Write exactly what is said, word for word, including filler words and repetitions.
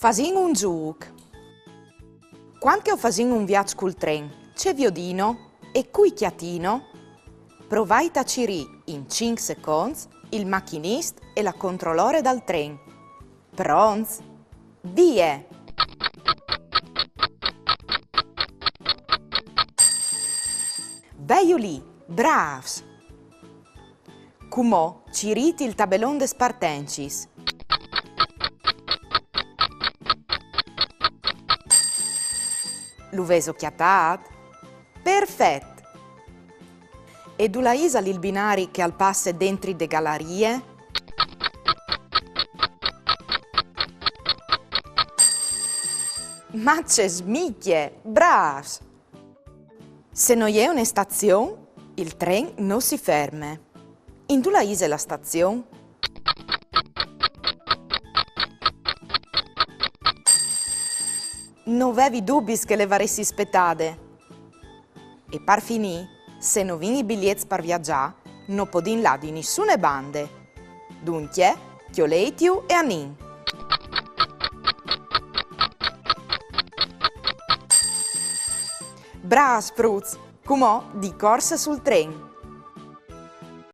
Fasìn un zûc. Cuant che o fasìn un viaç cul tren, ce viodìno e cui cjatìno? Provait a cirî in cinc seconts il machinist e la controlore dal tren. Pronts? Vie! Velu li, brâfs! Cumò cirît il tabelon des partencis. Lu vêso cjatât? Perfet! E dulà isal il binari che al passe dentri de galarie? Ma ce smicje! Brâfs! Se no je une stazion, il tren no si ferme. Indulà ise la stazion? No vevi dubis che le varès spietade. E par finî, se no vin i biliets par viazâ, no podìn lâ di nissune bande. Duncje, cjolêtju e anìn. Brâfs fruts! Cumò di corse sul tren.